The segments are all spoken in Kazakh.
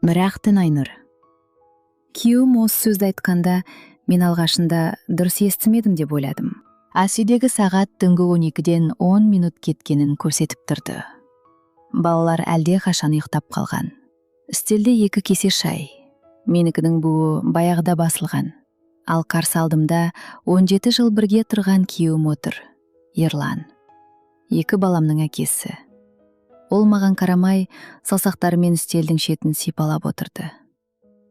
Бір-ақ түн, Айнұр. Күйеуім осы сөзді айтқанда, мен алғашында дұрыс естімедім деп ойладым. Асүйдегі сағат түнгі 12-ден 10 минут кеткенін көрсетіп тұрды. Балалар әлде қашан ұйықтап қалған. Үстелде екі кесе шай. Менікінің буы баяғыда басылған. Ал қарсы алдымда 17 жыл бірге тұрған күйеуім отыр. Ерлан. Екі баламның әкесі. Ол маған қарамай, саусақтарымен үстелдің шетін сипалап отырды.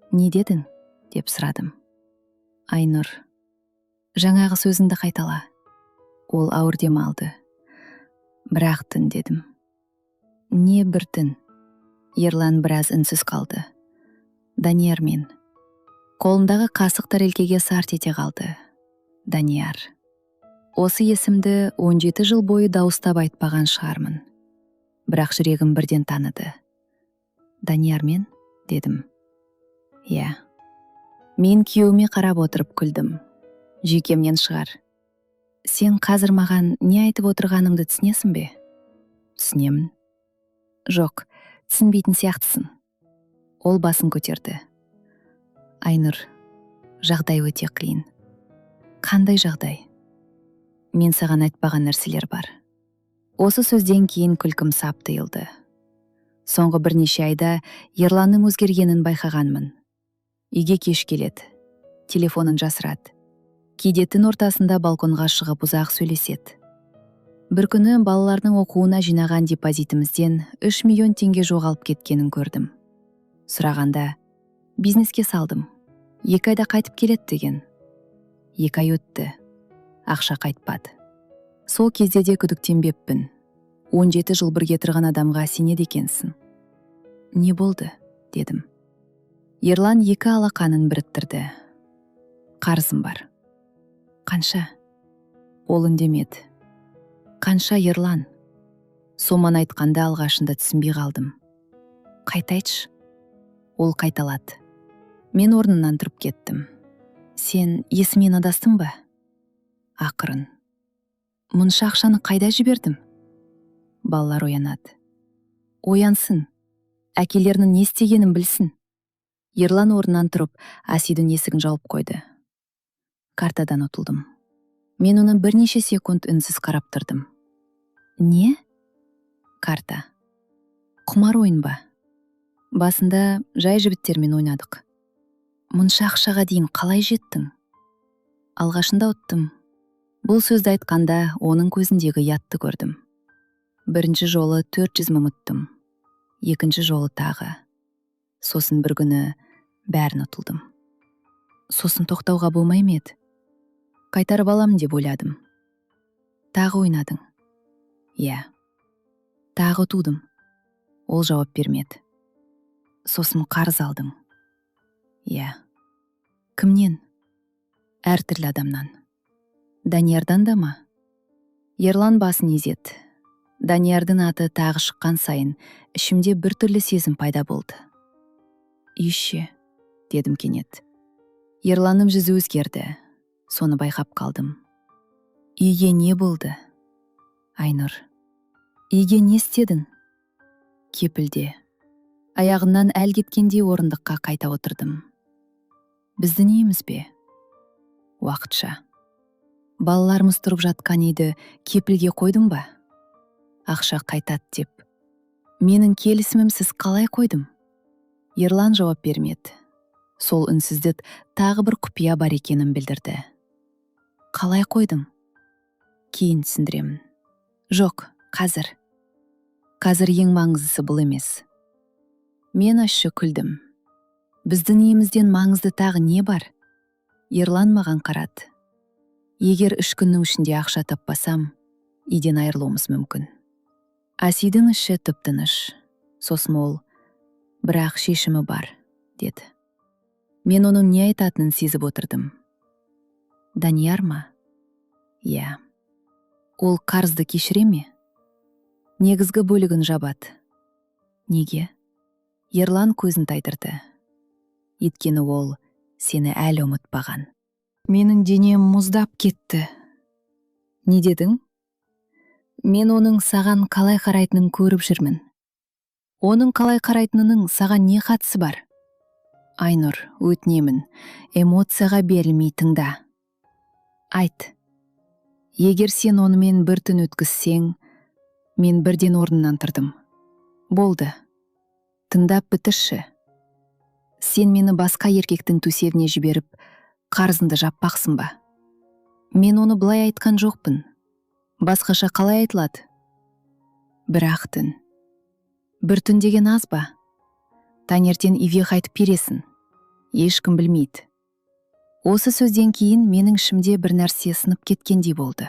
«Не дедің?» – деп сұрадым. «Айнұр, жаңағы сөзіңді қайтала». Ол ауыр дем алды. «Бір-ақ түн», – дедім. «Не бір түн?» Ерлан біраз үнсіз қалды. «Даниярмен». Қолындағы қасық тәрелкеге сарт ете қалды. Данияр. Осы есімді 17 жыл бойы дауыстап айтпаған шығармын. Бірақ жүрегім бірден таныды. «Даниярмен?» – дедім. «Иә». Мен күйеуіме қарап отырып күлдім. Жүйкемнен шығар. «Сен қазір маған не айтып отырғанымды түсінесің бе?» «Түсінемін». «Жоқ, түсінбейтін сияқтысың». Ол басын көтерді. «Айнұр, жағдай өте қиын». «Қандай жағдай?» «Мен саған айтпаған нәрселер бар». Осы сөзден кейін күлкім сап тыйылды. Соңғы бірнеше айда Ерланның өзгергенін байқағанмын. Үйге кеш келеді, телефонын жасырады. Кейде түн ортасында балконға шығып, ұзақ сөйлеседі. Бір күні балалардың оқуына жинаған депозитімізден 3 миллион теңге жоғалып кеткенін көрдім. Сұрағанда, «Бизнеске салдым, 2 айда қайтып келеді» деген. 2 ай өтті, ақша қайтпады. Сол кезде де күдіктенбеппін. 17 жыл бірге тұрған адамға сенеді екенсің. «Не болды?» – дедім. Ерлан екі алақанын біріктірді. «Қарызым бар». «Қанша?» Ол үндемеді. «Қанша, Ерлан?» Соманы айтқанда алғашында түсінбей қалдым. «Қайта айтшы». Ол қайталады. Мен орнымнан тұрып кеттім. «Сен есімнен адастың ба?» Ақырын. «Мұнша ақшаны қайда жібердім?» Балалар оянады. «Оянсын, әкелерінің не істегенін білсін». Ерлан орнынан тұрып, асүйдің есігін жауып қойды. «Картадан ұтылдым». Мен оны бірнеше секунд үнсіз қарап тұрдым. «Не карта? Құмар ойын ба?» «Басында жай жігіттермен ойнадық». «Мұнша ақшаға дейін қалай жеттің?» «Алғашында ұттым». Бұл сөзді айтқанда, оның көзіндегі ұятты көрдім. «Бірінші жолы 400 мың ұттым, екінші жолы тағы. Сосын бір күні бәрін ұтылдым». «Сосын тоқтауға болмай ма еді?» «Қайтарып аламын деп ойладым». «Тағы ойнадың?» «Иә, тағы ұтылдым». Ол жауап бермеді. «Сосын қарыз алдың?» «Иә». «Кімнен?» «Әртүрлі адамнан». «Даниярдан да ма?» Ерлан басын изеді. Даниярдың аты тағы шыққан сайын ішімде біртүрлі сезім пайда болды. «Үй ше?» – дедім кенет. Ерланның жүзі өзгерді, соны байқап қалдым. «Үйге не болды, Айнұр? Үйге не істедің?» «Кепілде». Аяғымнан әл кеткендей орындыққа қайта отырдым. «Біздің үйіміз бе?» «Уақытша. Балаларымыз тұрып жатқан үйді кепілге қойдым ба? Ақша қайтады деп. Менің келісімімсіз қалай қойдым?» Ерлан жауап бермеді. Сол үнсіздік тағы бір құпия бар екенін білдірді. «Қалай қойдың?» «Кейін түсіндіремін». «Жоқ, қазір. Қазір ең маңыздысы бұл емес». Мен ащы күлдім. «Біздің үйімізден маңызды тағы не бар?» Ерлан маған қарады. «Егер 3 күннің ішінде ақша таппасам, үйден айырылуымыз мүмкін». Асүйдің іші тып тыныш. Сосын ол: «Бірақ шешімі бар», – деді. Мен оның не айтатынын сезіп отырдым. «Данияр ма?» «Иә». «Ол қарызды кешіре ме?» «Негізгі бөлігін жабады». «Неге?» Ерлан көзін тайдырды. «Өйткені ол сені әлі ұмытпаған». Менің денем мұздап кетті. «Не дедің?» «Мен оның саған қалай қарайтынын көріп жүрмін». «Оның қалай қарайтынының саған не қатысы бар?» Айнұр, өтінемін, эмоцияға берілмей тыңда. Айт. Егер сен онымен бір түн өткізсең. Мен бірден орнымнан тұрдым. Болды, тыңдап бітірші. Сен мені басқа еркектің төсегіне жіберіп, қарызыңды жаппақсың ба? Мен оны былай айтқан жоқпын. Басқаша қалай айтылады? Бір-ақ түн. Бір түн деген аз ба? Таңертең үйге қайтып бересің, ешкім білмейді. Осы сөзден кейін менің ішімде бір нәрсе сынып кеткендей болды.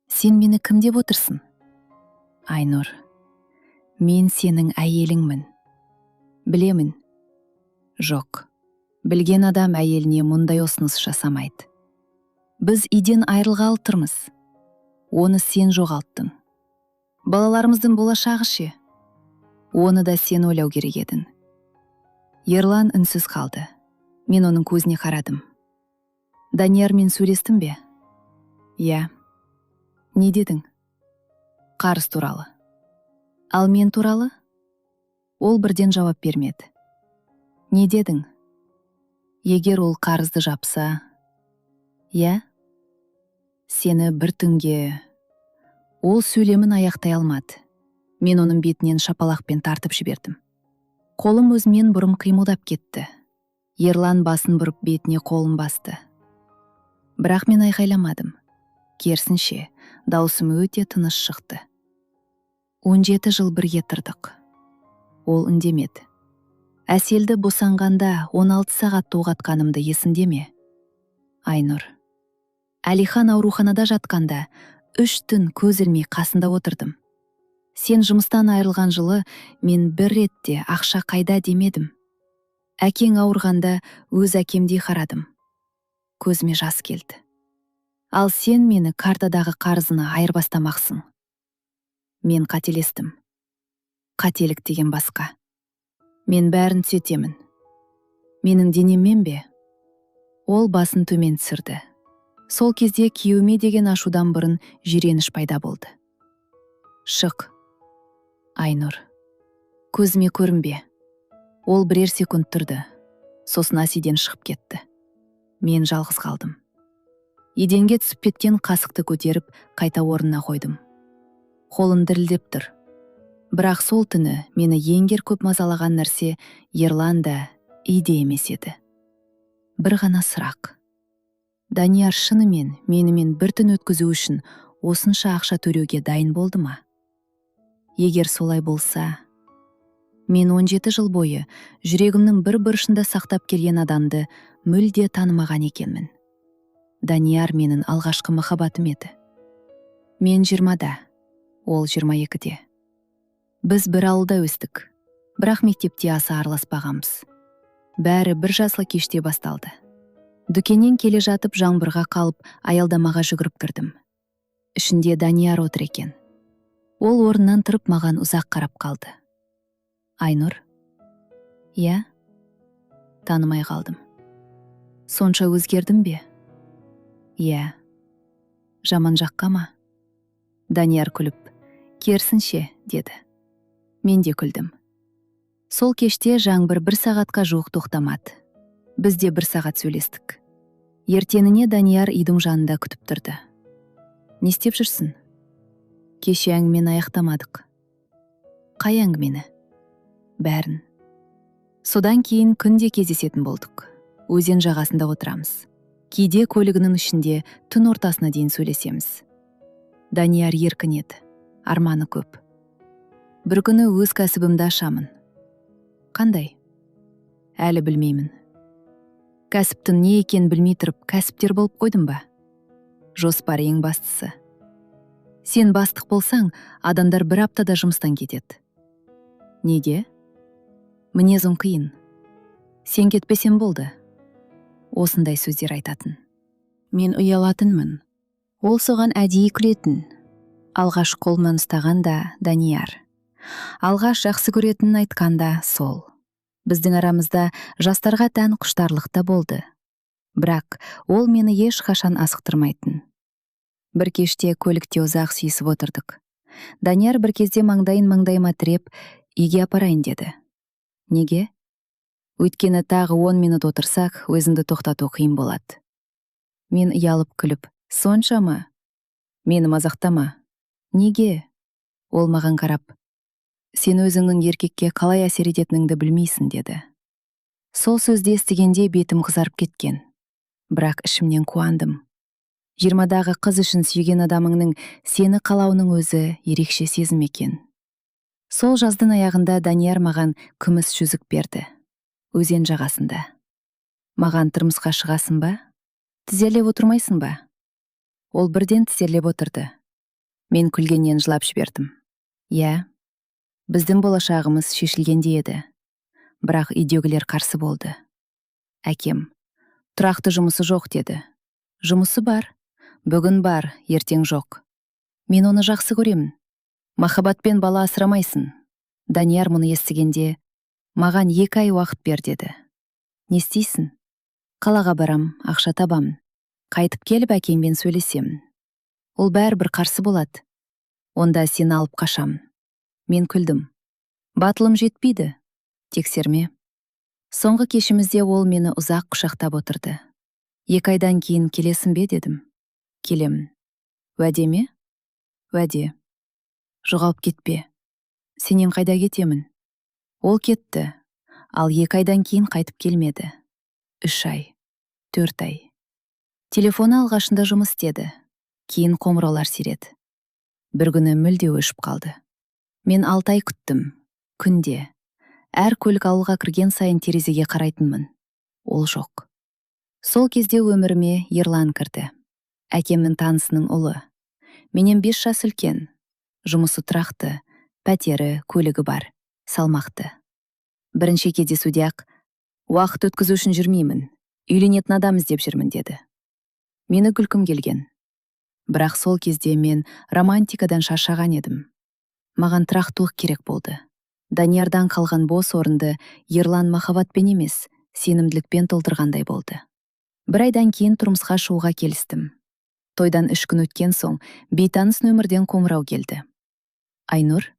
Сен мені кім деп отырсың, Айнұр? Мен сенің әйеліңмін. Білемін. Жоқ, білген адам әйеліне мұндай ұсыныс жасамайды. Біз үйден айырылғалы тұрмыз. Оны сен жоғалттың. Балаларымыздың болашағы ше? Оны да сен ойлау керек едің. Ерлан үнсіз қалды. Мен оның көзіне қарадым. Даниярмен сөйлестің бе? Иә. Не дедің? Қарыз туралы. Ал мен туралы? Ол бірден жауап бермеді. Не дедің? Егер ол қарызды жапса, иә, сені бір түнге. Ол сөйлемін аяқтай алмады. Мен оның бетінен шапалақпен тартып жібердім. Қолым өзімен бұрын қимылдап кетті. Ерлан басын бұрып, бетіне қолын басты. Бірақ мен айқайламадым. Керісінше, даусым өте тыныш шықты. 17 жыл бірге тұрдық. Ол үндемеді. Әселді босанғанда 16 сағат толғатқанымды есіңде ме, Айнұр? Әлихан ауруханада жатқанда, 3 түн көз ілмей қасында отырдым. Сен жұмыстан айырылған жылы мен бір ретте «Ақша қайда?» демедім. Әкең ауырғанда өз әкемдей қарадым. Көзіме жас келді. Ал сен мені картадағы қарызына айырбастамақсың. Мен қателестім. Қателік деген басқа. Мен бәрін түзетемін. Менің денеммен бе? Ол басын төмен түсірді. Сол кезде күйеуіме деген ашудан бұрын жиреніш пайда болды. Шық, Айнұр, көзіме көрінбе. Ол бірер секунд тұрды, сосын асүйден шығып кетті. Мен жалғыз қалдым. Еденге түсіп кеткен қасықты көтеріп, қайта орнына қойдым. Қолым дірілдеп тұр. Бірақ сол түні мені ең көп мазалаған нәрсе Ерлан да, үйде емес еді. Бір ғана сұрақ: Данияр шынымен менімен бір түн өткізу үшін осынша ақша төлеуге дайын болды ма? Егер солай болса, мен 17 жыл бойы жүрегімнің бір бұрышында сақтап келген адамды мүлде танымаған екенмін. Данияр менің алғашқы махаббатым еді. Мен 20-да, ол 22-де. Біз бір ауылда өстік, бірақ мектепте аса араласпағанбыз. Бәрі бір жазғы кеште басталды. Дүкеннен келе жатып, жаңбырға қалып, аялдамаға жүгіріп кірдім. Ішінде Данияр отыр екен. Ол орнынан тұрып, маған ұзақ қарап қалды. Айнұр. Иә. Танымай қалдым. Сонша өзгердім бе? Иә. Жаман жаққа ма? Данияр күліп, «Керісінше», – деді. Мен де күлдім. Сол кеште жаңбыр бір сағатқа жуық тоқтамады. Біз де бір сағат сөйлестік. Ертеңіне Данияр үйдің жанында күтіп тұрды. Не істеп жүрсің? Кеше әңгімені аяқтамадық. Қай әңгімені? Бәрін. Содан кейін күнде кездесетін болдық. Өзен жағасында отырамыз. Кейде көлігінің ішінде түн ортасына дейін сөйлесеміз. Данияр еркін еді. Арманы көп. Бір күні өз кәсібімді ашамын. Қандай? Әлі білмеймін. Кәсіптің не екенін білмей тұрып, кәсіпкер болып қойдым ба? Жоспар ең бастысы. Сен бастық болсаң, адамдар бір аптада жұмыстан кетеді. Неге? Мінезің қиын. Сен кетпесең болды. Осындай сөздер айтатын. Мен ұялатынмын. Ол соған әдейі күлетін. Алғаш қолымнан ұстаған да Данияр. Алғаш жақсы көретінін айтқан да сол. Біздің арамызда жастарға тән құштарлық та болды. Бірақ ол мені ешқашан асықтырмайтын. Бір кеште көлікте ұзақ сүйісіп отырдық. Данияр бір кезде маңдайын маңдайыма тіреп, «Үйге апарайын», – деді. Неге? Өйткені тағы 10 минут отырсақ, өзіңді тоқтату қиын болады. Мен ұялып күліп: «Сонша ма? Мені мазақтама». «Неге?» Ол маған қарап: «Сен өзіңнің еркекке қалай әсер ететініңді білмейсің», – деді. Сол сөзді естігенде бетім қызарып кеткен, бірақ ішімнен қуандым. 20-дағы қыз үшін сүйген адамыңның сені қалауының өзі ерекше сезім екен. Сол жаздың аяғында Данияр маған күміс жүзік берді. Өзен жағасында: «Маған тұрмысқа шығасың ба? Тізерлеп отырмайсың ба?» Ол бірден тізерлеп отырды. Мен күлгеннен жылап жібердім. Иә, біздің болашағымыз шешілгендей еді, бірақ үйдегілер қарсы болды. Әкем: «Тұрақты жұмысы жоқ», – деді. Жұмысы бар, бүгін бар, ертең жоқ. Мен оны жақсы көремін. Махаббатпен бала асырамайсың. Данияр мұны естігенде: «Маған 2 ай уақыт бер», – деді. «Не істейсің?» «Қалаға барам, ақша табамын. Қайтып келіп, әкеңмен сөйлесемін. Ол бәрібір қарсы болады». «Онда сені алып қашамын». Мен күлдім: «Батылым жетпейді, тексерме». Соңғы кешімізде ол мені ұзақ құшақтап отырды. «2 айдан кейін келесің бе?» – дедім. «Келемін». «Уәде ме?» «Уәде». «Жоғалып кетпе». «Сенен қайда кетемін?» Ол кетті, ал 2 айдан кейін қайтып келмеді. 3 ай, 4 ай. Телефоны алғашында жұмыс істеді, кейін қоңыраулар сиреді. Бір күні мүлде өшіп қалды. Мен 6 ай күттім. Күнде әр көлік ауылға кірген сайын терезеге қарайтынмын. Ол жоқ. Сол кезде өміріме Ерлан кірді. Әкемнің танысының ұлы. Менен 5 жас үлкен. Жұмысы тұрақты, пәтері, көлігі бар, салмақты. Бірінші кездесуде ақ: «Уақыт өткізу үшін жүрмеймін, үйленетін адам іздеп жүрмін», – деді. Мені күлкім келген, бірақ сол кезде мен романтикадан шаршаған едім. Маған тұрақтылық керек болды. Даниярдан қалған бос орынды Ерлан махаббатпен емес, сенімділікпен толтырғандай болды. Бір айдан кейін тұрмысқа шығуға келістім. Тойдан 3 күн өткен соң бейтаныс нөмірден қоңырау келді. «Айнұр?»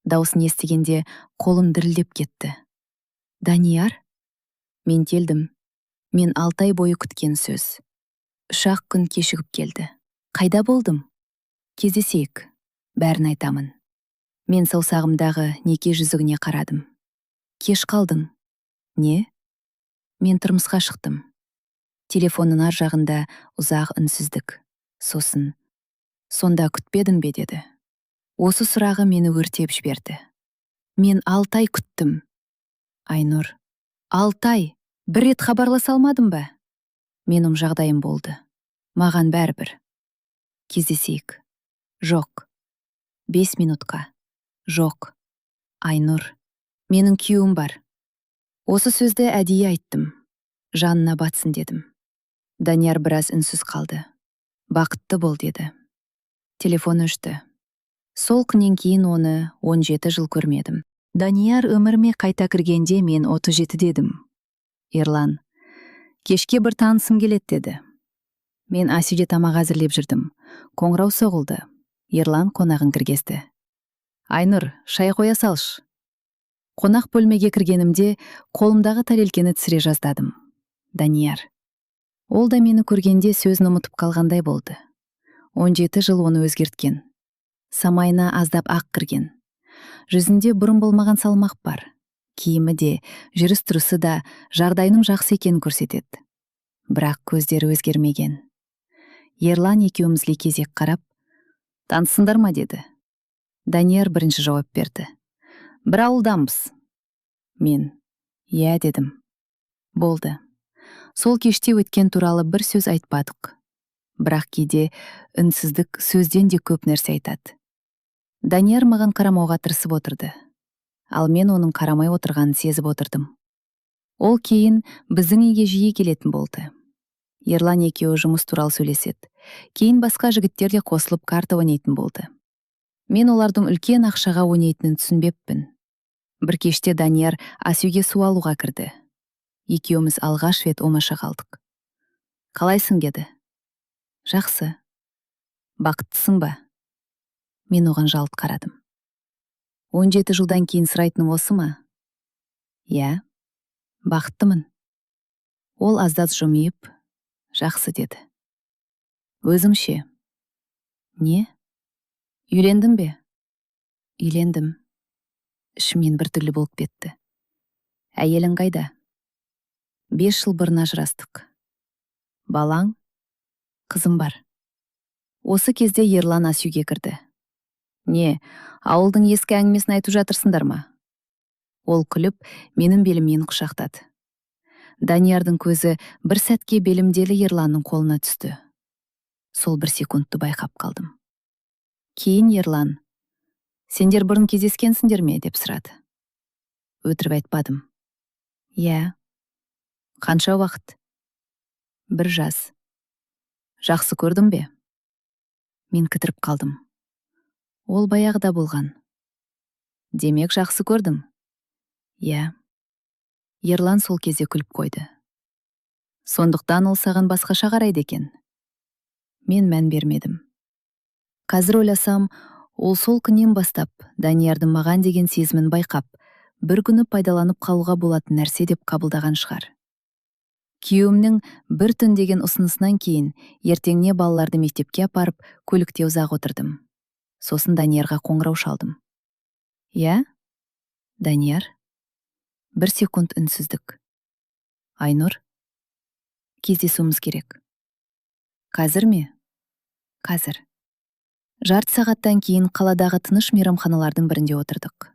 Даусын естігенде қолым дірілдеп кетті. «Данияр?» Мен келдім. Мен 6 ай бойы күткен сөз 3-ақ күн кешігіп келді. «Қайда болдым?» «Кездесейік, бәрін айтамын». Мен саусағымдағы неке жүзігіне қарадым. «Кеш қалдың». «Не?» «Мен тұрмысқа шықтым». Телефонның ар жағында ұзақ үнсіздік. Сосын: «Сонда күтпедің бе?» – деді. Осы сұрағы мені өртеп жіберді. Мен 6 ай күттім, Айнұр. 6 ай. Бір рет хабарласа алмадым ба? «Менің жағдайым болды. Маған бәрібір. Кездесейік». «Жоқ». «5 минутқа». «Жоқ». «Айнұр, менің күйеуім бар». Осы сөзді әдейі айттым. Жанына батсын дедім. Данияр біраз үнсіз қалды. «Бақытты бол», – деді. Телефон өшті. Сол күннен кейін оны 17 жыл көрмедім. Данияр өміріме қайта кіргенде, мен 37 дедім. Ерлан: «Кешке бір танысым келеді», – деді. Мен ас үйде тамақ әзірлеп жүрдім. Қоңырау соғылды. Ерлан қонағын кіргізді. «Айнұр, шай қоя салшы». Қонақ бөлмеге кіргенімде, қолымдағы тәрелкені түсіре жаздадым. Данияр. Ол да мені көргенде сөзін ұмытып қалғандай болды. 17 жыл оны өзгерткен. Самайына аздап ақ кірген. Жүзінде бұрын болмаған салмақ бар. Киімі де, жүріс тұрысы да жағдайының жақсы екенін көрсетеді, бірақ көздері өзгермеген. Ерлан екеумізге кезек қарап: «Танысыңдар ма?» – деді. Данияр бірінші жауап берді: «Бір ауылданбыз». Мен: «Иә», – дедім. Болды. Сол кеште өткен туралы бір сөз айтпадық, бірақ кейде үнсіздік сөзден де көп нәрсе айтады. Данияр маған қарамауға тырысып отырды, ал мен оның қарамай отырғанын сезіп отырдым. Ол кейін біздің үйге жиі келетін болды. Ерлан екеуі жұмыс туралы сөйлеседі. Кейін басқа жігіттер де қосылып, карта ойнайтын болды. Мен олардың үлкен ақшаға ойнайтынын түсінбеппін. Бір кеште Данияр ас үйге су алуға кірді. Екеуміз алғаш рет оңаша қалдық. «Қалайсың?» – деді. «Жақсы». «Бақыттысың ба?» Мен оған жалт қарадым. 17 жылдан кейін сұрайтыным осы ма? «Иә». Бақыттымын. Ол аздап жымиып, жақсы деді. Өзің ше? Не? Үйлендің бе? Үйлендім. Ішімнен біртүрлі болып кетті. Әйелің қайда? 5 жыл бұрын ажырастық. Балаң? Қызым бар. Осы кезде Ерлан асүйге кірді. Не, ауылдың ескі әңгімесін айтып жатырсыңдар ма? Ол күліп, менің белімнен құшақтады. Даниярдың көзі бір сәтке белімдегі Ерланның қолына түсті. Сол бір секундты байқап қалдым. Кейін Ерлан: «Сендер бұрын кездескенсіңдер ме?» – деп сұрады. Өтірік айтпадым. Иә. Қанша уақыт? Бір жаз. Жақсы көрдің бе? Мен кідіріп қалдым. Ол баяғыда болған. Демек, жақсы көрдің? Иә. Ерлан сол кезде күліп қойды. Сондықтан ол саған басқаша қарайды екен. Мен мән бермедім. Қазір ойласам, ол сол күннен бастап Даниярдың маған деген сезімін байқап, бір күні пайдаланып қалуға болатын нәрсе деп қабылдаған шығар. Күйеуімнің бір түн деген ұсынысынан кейін ертеңіне балаларды мектепке апарып, көлікте ұзақ отырдым. Сосын Даниярға қоңырау шалдым. Иә, Данияр. Бір секунд үнсіздік. Айнұр, кездесуіміз керек. Қазір ме? Қазір. Жарты сағаттан кейін қаладағы тыныш мейрамханалардың бірінде отырдық.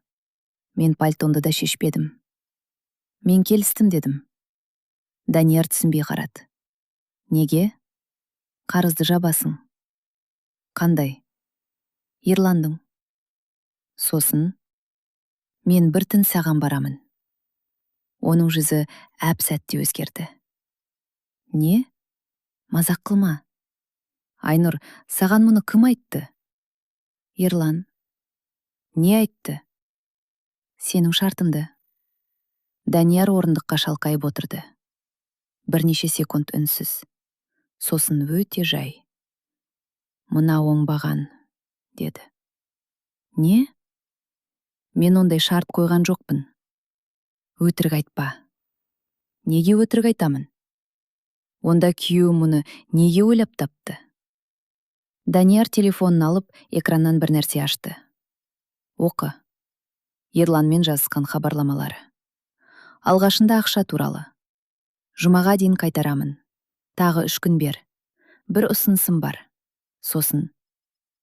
Мен пальтомды да шешпедім. Мен келістім дедім. Данияр түсінбей қарады. Неге? Қарызды жабасың. Қандай? Ерландың. Сосын мен бір түн саған барамын. Оның жүзі әп сәтте өзгерді. Не? Мазақ қылма. Айнұр, саған мұны кім айтты? Ерлан. Не айтты? Сенің шартыңды. Данияр орындыққа шалқайып отырды. Бірнеше секунд үнсіз. Сосын өте жай: «Мына оңбаған», – деді. Не? Мен ондай шарт қойған жоқпын. Өтірік айтпа. Неге өтірік айтамын? Онда күйеуім мұны неге ойлап тапты? Данияр телефонын алып, экраннан бір нәрсе ашты. Оқы. Ерланмен жазысқан хабарламалары. Алғашында ақша туралы. Жұмаға дейін қайтарамын. Тағы 3 күн бер. Бір ұсынысым бар. Сосын: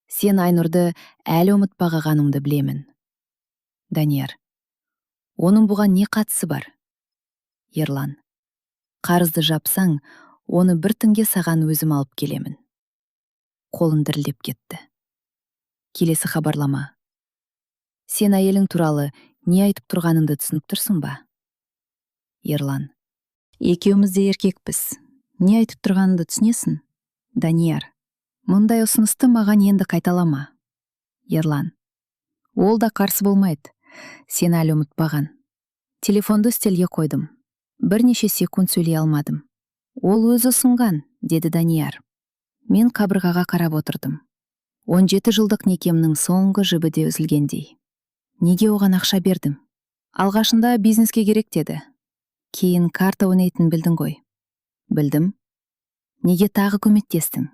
Сен Айнұрды әлі ұмытпағаныңды білемін. Данияр. Оның бұған не қатысы бар? Ерлан. Қарызды жапсаң, оны бір түнге саған өзім алып келемін. Қолым дірілдеп кетті. Келесі хабарлама. Сен әйелің туралы не айтып тұрғаныңды түсініп тұрсың ба? Ерлан. Екеуміз де еркекпіз. Не айтып тұрғаныңды түсінесің? Данияр. Мұндай ұсынысты маған енді қайталама. Ерлан. Ол да қарсы болмайды. Сен әлі ұмытпаған. Телефонды үстелге қойдым. Бірнеше секунд сөйлей алмадым. Ол өзі ұсынған, деді Данияр. Мен қабырғаға қарап отырдым. 17 жылдық некемнің соңғы жібі де үзілгендей. Неге оған ақша бердім? Алғашында бизнеске керек деді. Кейін карта ойнайтынын білдің ғой. Білдім. Неге тағы көмектестің?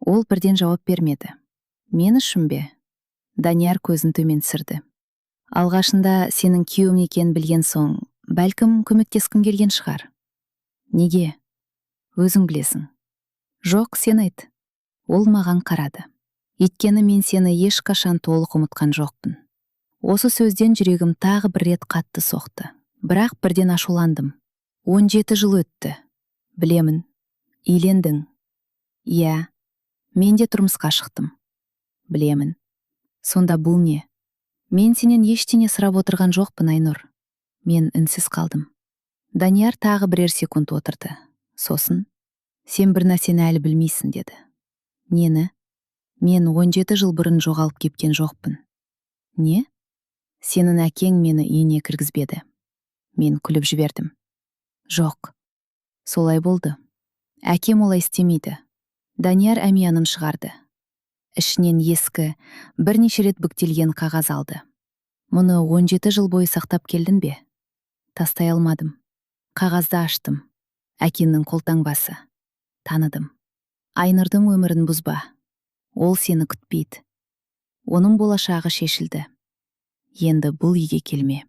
Ол бірден жауап бермеді. Мен үшін бе? Данияр көзін төмен түсірді. Алғашында сенің күйеуім екенін білген соң, бәлкім, көмектескім келген шығар. Неге? Өзің білесің. Жоқ, сен айт. Ол маған қарады. Өйткені мен сені ешқашан толық ұмытқан жоқпын. Осы сөзден жүрегім тағы бір рет қатты соқты. Бірақ бірден ашуландым. 17 жыл өтті. Білемін. Үйлендің. Иә. Мен де тұрмысқа шықтым. Білемін. Сонда бұл не? Мен сенен ештеңе сұрап отырған жоқпын, Айнұр. Мен үнсіз қалдым. Данияр тағы бірер секунд отырды. Сосын: «Сен бір нәрсені әлі білмейсің», – деді. Нені? Мен 17 жыл бұрын жоғалып кеткен жоқпын. Не? Сенің әкең мені үйіне кіргізбеді. Мен күліп жібердім. Жоқ. Солай болды. Әкем олай істемейді. Данияр әмиянын шығарды. Ішінен ескі, бірнеше рет бүктелген қағаз алды. Мұны 17 жыл бойы сақтап келдің бе? Тастай алмадым. Қағазды аштым. Әкеңнің қолтаңбасы. Таныдым. «Айнұрдың өмірін бұзба. Ол сені күтпейді. Оның болашағы шешілді. Енді бұл үйге келме».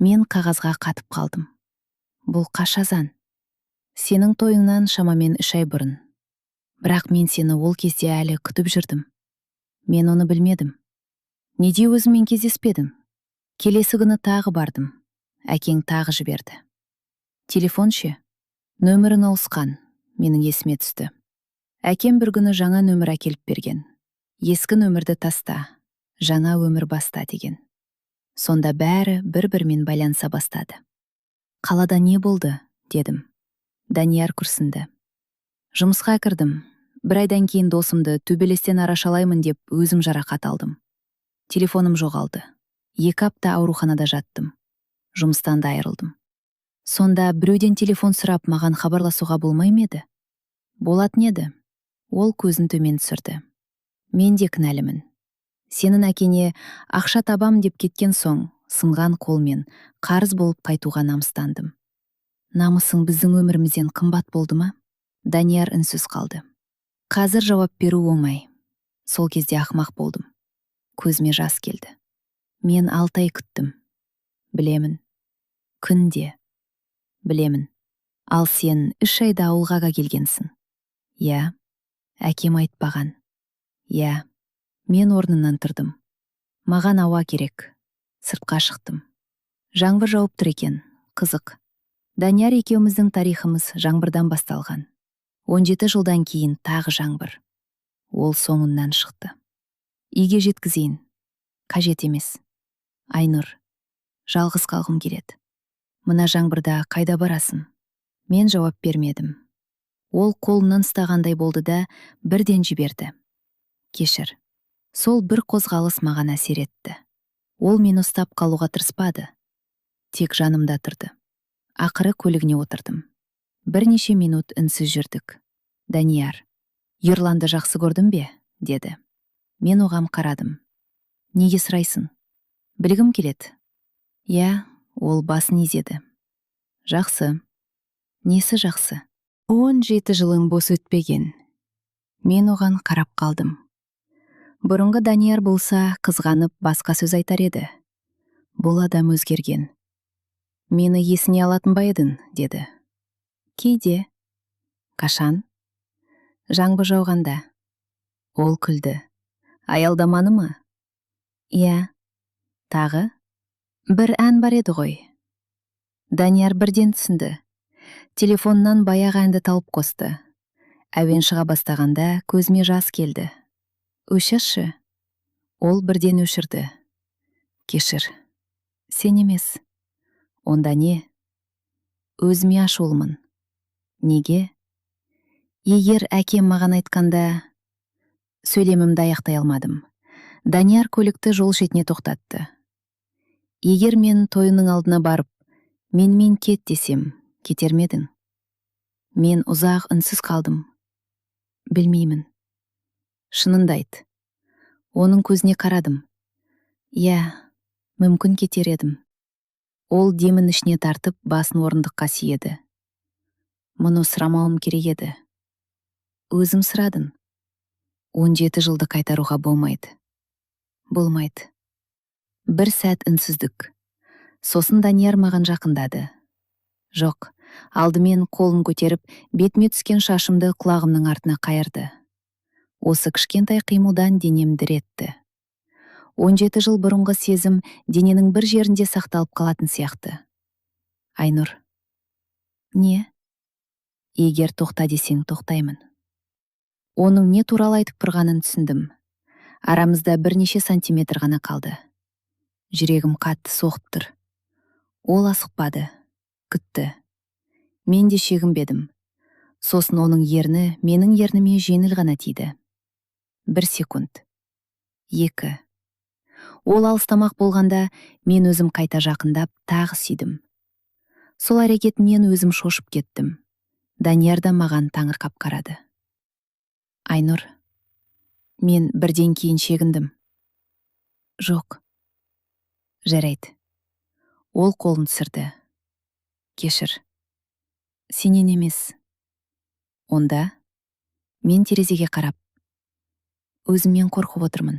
Мен қағазға қатып қалдым. «Бұл қашан?» «Сенің тойыңнан шамамен 3 ай бұрын. Бірақ мен сені ол кезде әлі күтіп жүрдім». Мен оны білмедім. «Неге өзіңмен кездеспедім?» «Келесі күні тағы бардым. Әкең тағы жіберді». «Телефон ше?» «Нөмірің ауысқан», менің есіме түсті. Әкем бір күні жаңа нөмір әкеліп берген. «Ескі нөмірді таста, жаңа өмір баста», — деген. Сонда бәрі бір-бірімен байланыса бастады. «Қалада не болды?» — дедім. Данияр күрсінді. «Жұмысқа кірдім. Бір айдан кейін досымды төбелестен арашалаймын деп өзім жарақат алдым. Телефоным жоғалды. 2 апта ауруханада жаттым. Жұмыстан да айырылдым». «Сонда біреуден телефон сұрап, маған хабарласуға болмай ма еді?» «Болатын еді». Ол көзін төмен түсірді. «Мен де кінәлімін. Сенің әкеңе ақша табам деп кеткен соң, сынған қолмен қарыз болып қайтуға намыстандым». «Намысың біздің өмірімізден қымбат болды ма?» Данияр үнсіз қалды. «Қазір жауап беру оңай. Сол кезде ақымақ болдым». Көзіме жас келді. «Мен 6 ай күттім. Білемін. Күнде. Білемін. Ал сен 3 айда ауылға келгенсің». «Иә». «Әкем айтпаған». «Иә». Мен орнымнан тұрдым. Маған ауа керек. Сыртқа шықтым. Жаңбыр жауып тұр екен. Қызық. Данияр екеуміздің тарихымыз жаңбырдан басталған. 17 жылдан кейін тағы жаңбыр. Ол соңынан шықты. «Үйге жеткізейін». «Қажет емес, Айнұр. Жалғыз қалғым келеді». «Мына жаңбырда қайда барасың?» Мен жауап бермедім. Ол қолымнан ұстағандай болды да, бірден жіберді. «Кешір». Сол бір қозғалыс маған әсер етті. Ол мені ұстап қалуға тырыспады. Тек жанымда тұрды. Ақыры көлігіне отырдым. Бірнеше минут үнсіз жүрдік. Данияр: «Ерланды жақсы көрдің бе?» — деді. Мен оған қарадым. «Неге сұрайсың?» «Білгім келеді». «Иә». Ол басын изеді. «Жақсы». «Несі жақсы?» 17 жылың бос өтпеген. Мен оған қарап қалдым. Бұрынғы Данияр болса, қызғанып, басқа сөз айтар еді. Бұл адам өзгерген. «Мені есіне алатын ба едің?» — деді. «Кейде». «Қашан?» «Жаңбыр жауғанда». Ол күлді. «Аялдаманы ма?» «Иә». «Тағы бір ән бар еді ғой». Данияр бірден түсінді. Телефоннан баяғы әнді тауып қосты. Әуен шыға бастағанда, көзіме жас келді. «Өшірші». Ол бірден өшірді. «Кешір». «Сен емес». «Онда не?» «Өзіме ашулымын». «Неге?» «Егер әкем маған айтқанда…» Сөйлемімді аяқтай алмадым. Данияр көлікті жол шетіне тоқтатты. «Егер мен тойының алдына барып, менімен кет десем, кетер ме едің?» Мен ұзақ үнсіз қалдым. «Білмеймін». «Шыныңды айт». Оның көзіне қарадым. «Иә, мүмкін, кетер едім». Ол демін ішіне тартып, басын орындыққа сүйеді. «Мұны сұрамауым керек еді». «Өзің сұрадың». 17 жылды қайтаруға болмайды. Болмайды. Бір сәт үнсіздік. Сосын Данияр маған жақындады. Жоқ, алдымен қолын көтеріп, бетіме түскен шашымды құлағымның артына қайырды. Осы кішкентай қимылдан денем дір етті. 17 жыл бұрынғы сезім дененің бір жерінде сақталып қалатын сияқты. «Айнұр». «Не?» «Егер тоқта десең, тоқтаймын». Оның не туралы айтып тұрғанын түсіндім. Арамызда бірнеше сантиметр ғана қалды. Жүрегім қатты соғып тұр. Ол асықпады, күтті. Мен де шегінбедім. Сосын оның ерні менің ерніме жеңіл ғана тиді. Бір секунд, екі. Ол алыстамақ болғанда, мен өзім қайта жақындап, тағы сүйдім. Сол әрекетімнен өзім шошып кеттім. Данияр да маған таңырқап қарады. «Айнұр». Мен бірден кейін шегіндім. «Жоқ». «Жарайды». Ол қолын түсірді. «Кешір». Сенен емес. Онда? Мен терезеге қарап, өзімнен қорқып отырмын.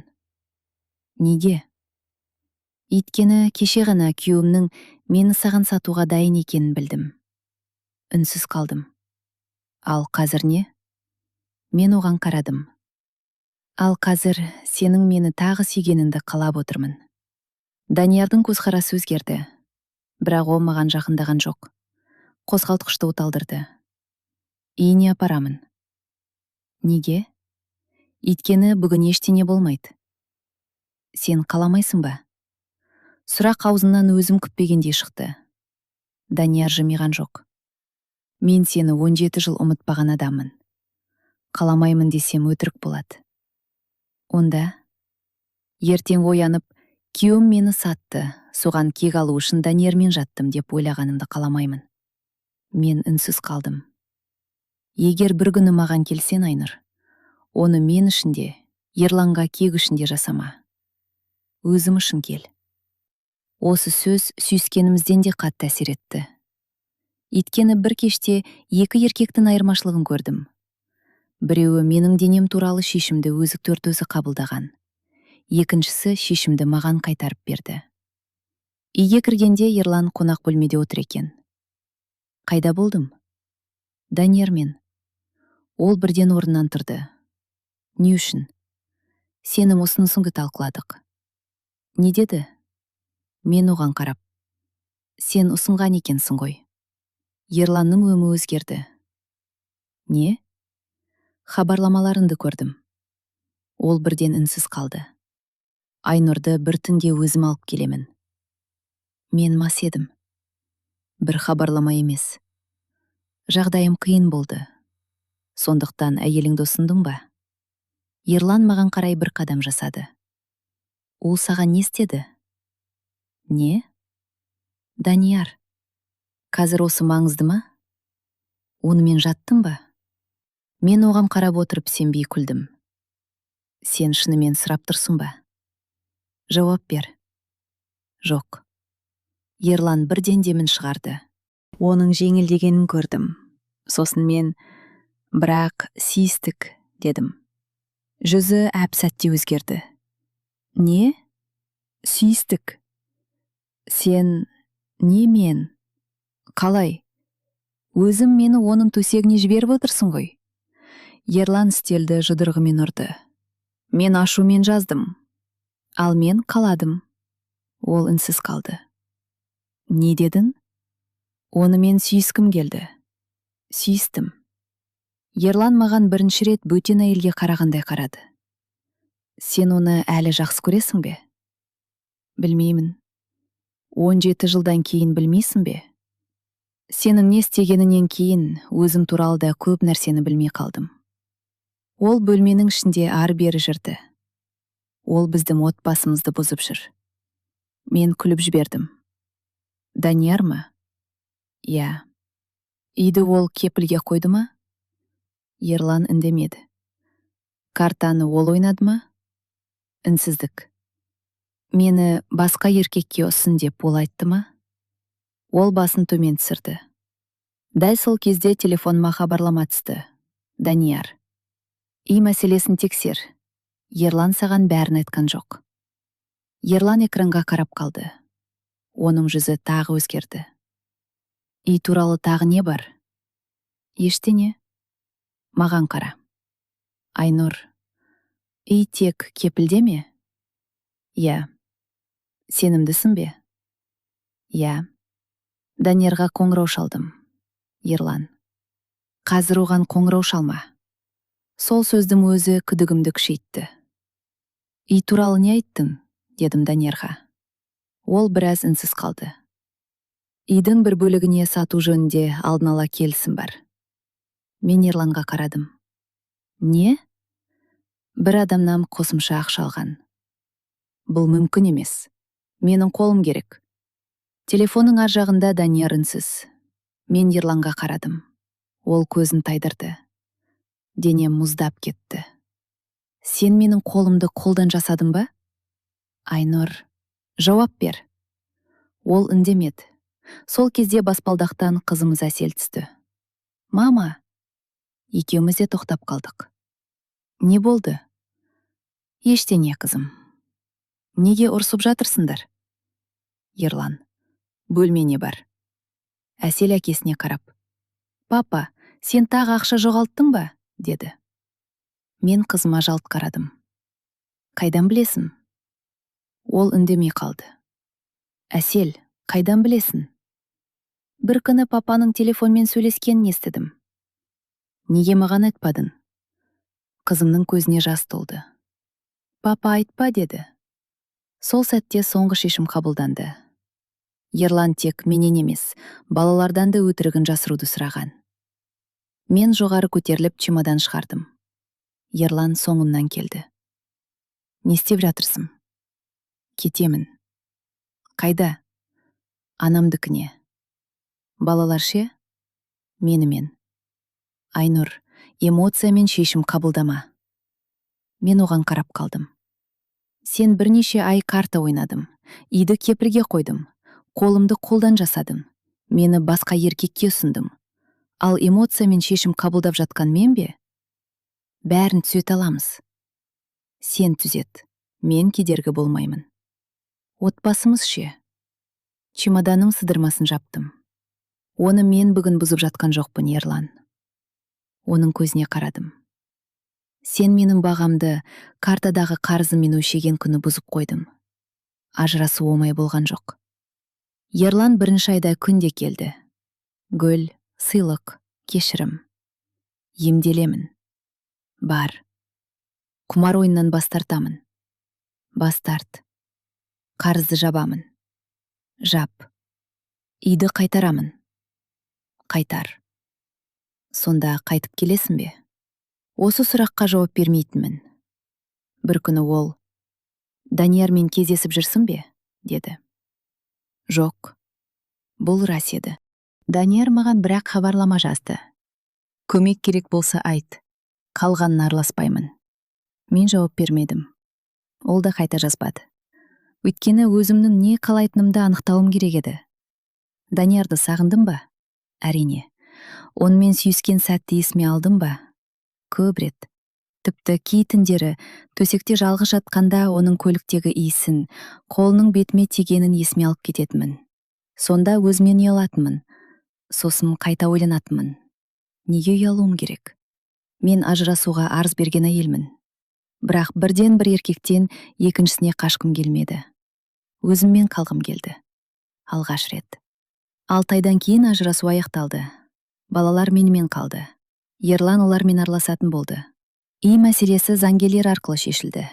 Неге? Өйткені кеше ғана күйеуімнің мені саған сатуға дайын екенін білдім. Үнсіз қалдым. Ал қазір не? Мен оған қарадым. Ал қазір сенің мені тағы сүйгеніңді қалап отырмын. Даниярдың көзқарасы өзгерді, бірақ ол маған жақындаған жоқ. Қозғалтқышты оталдырды. Үйіне апарамын. Неге? Өйткені бүгін ештеңе болмайды. Сен қаламайсың ба? Сұрақ аузымнан өзім күтпегендей шықты. Данияр жымиған жоқ. Мен сені 17 жыл ұмытпаған адаммын. Қаламаймын десем, өтірік болады. Онда? Ертең оянып, күйеуім мені сатты, соған кек алу үшін Даниярмен жаттым деп ойлағанымды қаламаймын. Мен үнсіз қалдым. Егер бір күні маған келсең, Айнұр, оны мен үшін де, Ерланға кек үшін де жасама. Өзім үшін кел. Осы сөз сүйіскенімізден де қатты әсер етті. Өйткені бір кеште екі еркектің айырмашылығын көрдім. Біреуі менің денем туралы шешімді өзі төрт өзі қабылдаған. Екіншісі шешімді маған қайтарып берді. Үйге кіргенде Ерлан қонақ бөлмеде отыр екен. Қайда болдым? Даниярмен. Ол бірден орнынан тұрды. Не үшін? Сенің ұсынысыңды талқыладық. Не деді? Мен оған қарап. Сен ұсынған екенсің ғой. Ерланның өңі өзгерді. Не? Хабарламаларыңды көрдім. Ол бірден үнсіз қалды. Айнұрды бір түнге өзім алып келемін. Мен мас едім. Бір хабарлама емес. Жағдайым қиын болды. Сондықтан әйеліңді ұсындың ба? Ерлан маған қарай бір қадам жасады. Ол саған не істеді? Не? Данияр. Қазір осы маңызды ма? Онымен жаттың ба? Мен оған қарап отырып, сенбей күлдім. Сен шынымен сұрап тұрсың ба? Жауап бер. Жоқ. Ерлан бірден демін шығарды. Оның жеңілдегенін көрдім. Сосын мен: «Бірақ сүйістік», – дедім. Жүзі әп сәтте өзгерді. Не? Сүйістік? Сен не, мен? Қалай? Өзім мені оның төсегіне жіберіп отырсың ғой. Ерлан үстелді жұдырығымен ұрды. Мен ашумен жаздым. Ал мен қаладым. Ол үнсіз қалды. Не дедің? Онымен сүйіскім келді. Сүйістім. Ерлан маған бірінші рет бөтен әйелге қарағандай қарады. Сен оны әлі жақсы көресің бе? Білмеймін. 17 жылдан кейін білмейсің бе? Сенің не істегенінен кейін өзім туралы да көп нәрсені білмей қалдым. Ол бөлменің ішінде ары-бері жүрді. Ол біздің отбасымызды бұзып жүр. Мен күліп жібердім. Данияр ма? Иә. Үйді ол кепілге қойды ма? Ерлан үндемеді. Картаны ол ойнады ма? Үнсіздік. Мені басқа еркекке ұсын деп ол айтты ма? Ол басын төмен түсірді. Дәл сол кезде телефоныма хабарлама түсті. Данияр. Үй мәселесін тексер. Ерлан саған бәрін айтқан жоқ. Ерлан экранға қарап қалды. Оның жүзі тағы өзгерді. Үй туралы тағы не бар? Ештеңе. Маған қара. Айнұр, үй тек кепілде ме? Иә. Сенімдісің бе? Иә. Даниярға қоңырау шалдым. Ерлан. Қазір оған қоңырау шалма. Сол сөздің өзі күдігімді күшейтті. Үй туралы не айттың? дедім Даниярға. Ол біраз үнсіз қалды. Үйдің бір бөлігіне сату жөнінде алдын ала келісім бар. Мен Ерланға қарадым. Не? Бір адамнан қосымша ақша алған. Бұл мүмкін емес. Менің қолым керек. Телефонның ар жағында Данияр үнсіз. Мен Ерланға қарадым. Ол көзін тайдырды. Денем мұздап кетті. Сен менің қолымды қолдан жасадың ба? Айнұр, жауап бер. Ол үндемеді. Сол кезде баспалдақтан қызымыз Әсел түсті. Мама!» Екеуміз де тоқтап қалдық. «Не болды?» «Ештеңе, қызым». «Неге ұрсып жатырсыңдар?» «Ерлан, бөлмеңе бар». Әсел әкесіне қарап: «Папа, сен тағы ақша жоғалттың ба?» – деді. Мен қызыма жалт қарадым. «Қайдан білесің?» Ол үндемей қалды. «Әсел, қайдан білесің?» «Бір күні папаның телефонмен сөйлескенін естідім». «Неге маған айтпадың?» Қызымның көзіне жас толды. «Папа, айтпа», – деді. Сол сәтте соңғы шешім қабылданды. Ерлан тек менен емес, балалардан да өтірігін жасыруды сұраған. Мен жоғары көтеріліп, чемодан шығардым. Ерлан соңымнан келді. «Не істеп жатырсың?» «Кетемін». «Қайда?» «Анамдікіне». «Балалар ше?» «Менімен». «Айнұр, эмоциямен шешім қабылдама». Мен оған қарап қалдым. «Сен бірнеше ай карта ойнадым, үйді кепілге қойдым, қолымды қолдан жасадым, мені басқа еркекке ұсындым. Ал эмоциямен шешім қабылдап жатқан мен бе? Бәрін түзете аламыз». «Сен түзет, мен кедергі болмаймын». «Отбасымыз ше?» Чемоданым сыдырмасын жаптым. «Оны мен бүгін бұзып жатқан жоқпын, Ерлан». Оның көзіне қарадым. «Сен менің бағамды картадағы қарызыммен өлшеген күні бұзып қойдым. Ажырасу оңай болған жоқ». Ерлан бірінші айда күнде келді. Гүл, сыйлық, кешірім. «Емделемін». «Бар». «Құмар ойыннан бас тартамын». «Бас тарт». «Қарызды жабамын». «Жап». «Үйді қайтарамын». «Қайтар». «Сонда қайтып келесің бе?» Осы сұраққа жауап бермейтінмін. Бір күні ол: «Даниярмен кездесіп жүрсің бе?» – деді. «Жоқ». Бұл рас еді. Данияр маған бірақ хабарлама жазды: «Көмек керек болса, айт, қалғанын араласпаймын». Мен жауап бермедім. Ол да қайта жазбады. Өйткені өзімнің не қалайтынымды анықтауым керек еді. Даниярды сағындым ба? Әрине. Онымен сүйіскен сәтті есіме алдым ба? Көп рет. Тіпті кей түндері төсекте жалғыз жатқанда оның көліктегі иісін, қолының бетіме тигенін есіме алып кететінмін. Сонда өзімнен ұялатынмын. Сосын қайта ойланатынмын: неге ұялуым керек? Мен ажырасуға арыз берген әйелмін. Бірақ бірден бір еркектен екіншісіне қашқым келмеді. Өзіммен қалғым келді. Алғаш рет. 6 айдан кейін ажырасу аяқталды. Балалар менімен қалды. Ерлан олармен араласатын болды. Үй мәселесі заңгерлер арқылы шешілді.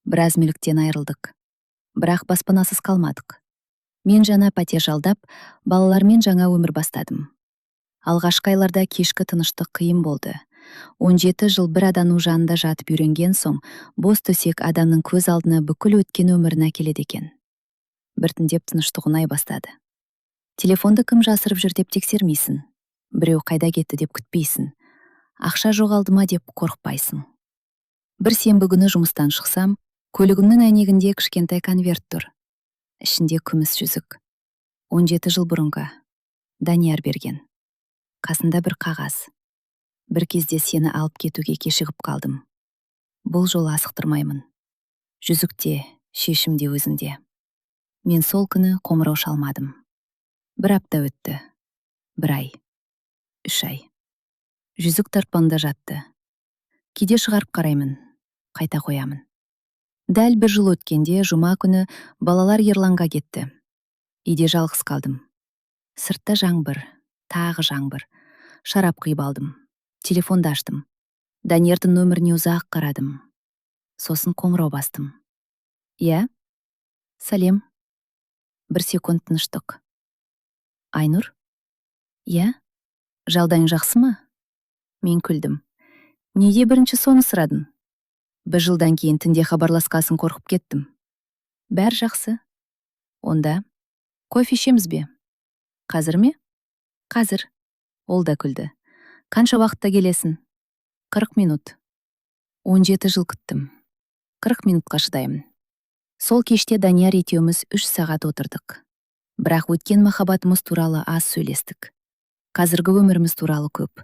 Біраз мүліктен айырылдық. Бірақ баспанасыз қалмадық. Мен жаңа пәтер жалдап, балалармен жаңа өмір бастадым. Алғашқы айларда кешкі тыныштық қиын болды. 17 жыл бір адамның жанында жатып үйренген соң, бос төсек адамның көз алдына бүкіл өткен өмірін әкеледі екен. Біртіндеп тыныштық ұнай бастады. Телефонды кім жасырып жүр деп тексермейсің. Біреу қайда кетті деп күтпейсің. Ақша жоғалды ма деп қорықпайсың. Бір сенбі күні жұмыстан шықсам, көлігімнің әйнегінде кішкентай конверт тұр. Ішінде күміс жүзік. 17 жыл бұрынғы. Данияр берген. Қасында бір қағаз: «Бір кезде сені алып кетуге кешігіп қалдым. Бұл жолы асықтырмаймын. Жүзік те, шешім де өзіңде». Мен сол күні қоңырау шалмадым. Бір апта өтті. Бір ай. 3 ай. Жүзік тартпамда жатты. Кейде шығарып қараймын, қайта қоямын. Дәл бір жыл өткенде, жұма күні, балалар Ерланға кетті. Үйде жалғыз қалдым. Сыртта жаңбыр, тағы жаңбыр. Шарап құйып алдым. Телефонды аштым. Даниярдың нөміріне ұзақ қарадым. Сосын қоңырау бастым. «Иә? Сәлем». Бір секунд тыныштық. «Айнұр?» «Иә? Жағдайың жақсы ма?» Мен күлдім. «Неге бірінші соны сұрадың?» «Бір жылдан кейін түнде хабарласқасын қорқып кеттім». «Бәрі жақсы». «Онда кофе ішеміз бе?» «Қазір ме?» «Қазір». Ол да күлді. «Қанша уақытта келесің?» «40 минут». 17 жыл күттім. 40 минутқа шыдаймын. Сол кеште Данияр екеуміз 3 сағат отырдық. Бірақ өткен махаббатымыз туралы аз сөйлестік. Қазіргі өміріміз туралы көп.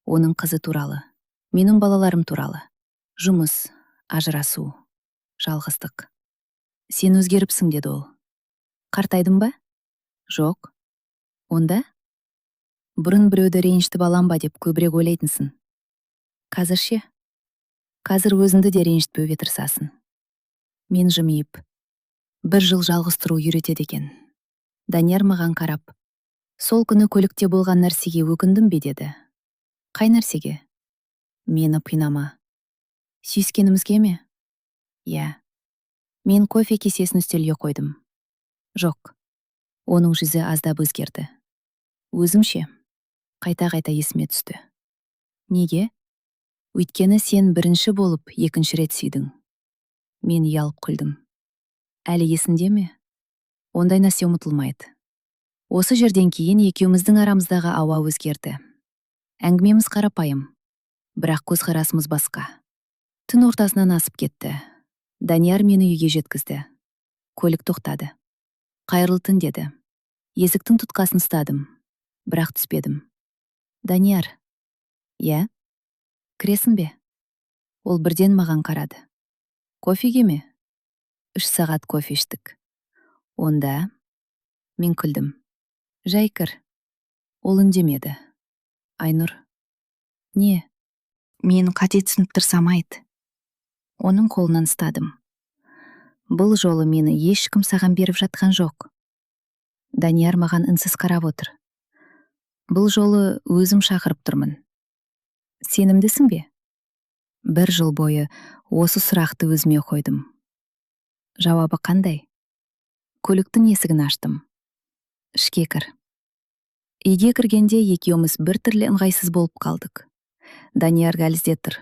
Оның қызы туралы, менің балаларым туралы. Жұмыс, ажырасу, жалғыздық. «Сен өзгеріпсің», – деді ол. «Қартайдым ба?» «Жоқ». «Онда?» «Бұрын біреуді ренжітіп алам ба деп көбірек ойлайтынсың. Қазір ше? Қазір өзіңді де ренжітпеуге тырысасың». Мен жымиып: «Бір жыл жалғыз тұру үйретеді екен». Данияр маған қарап: «Сол күні көлікте болған нәрсеге өкіндің бе?» – деді. «Қай нәрсеге?» «Мені қинама». «Сүйіскенімізге ме?» «Иә». Мен кофе кесесін үстелге қойдым. «Жоқ». Оның жүзі аздап өзгерді. «Өзім ше? Қайта-қайта есіме түсті». «Неге?» «Өйткені сен бірінші болып екінші рет сүйдің». Мен ұялып күлдім. «Әлі есіңде ме?» «Ондай нәрсе ұмытылмайды». Осы жерден кейін екеуміздің арамыздағы ауа өзгерді. Әңгімеміз қарапайым, бірақ көзқарасымыз басқа. Түн ортасынан асып кетті. Данияр мені үйге жеткізді. Көлік тоқтады. «Қайырлы түн», – деді. Есіктің тұтқасын ұстадым, бірақ түспедім. «Данияр». «Иә». «Кіресің бе?» Ол бірден маған қарады. «Кофеге ме?» 3 сағат кофе іштік. «Онда…» Мен күлдім. «Жай кір». Ол үндемеді. «Айнұр». «Не?» Мен қате түсініп тұрсам, айт. Оның қолынан ұстадым. «Бұл жолы мені ешкім саған беріп жатқан жоқ». Данияр маған үнсіз қарап отыр. «Бұл жолы өзім шақырып тұрмын. Сенімдісің бе?» Бір жыл бойы осы сұрақты өзіме қойдым. Жауабы қандай? Көліктің есігін аштым. «Ішке кір». Үйге кіргенде екеуміз біртүрлі ыңғайсыз болып қалдық. Данияр дәлізде тұр.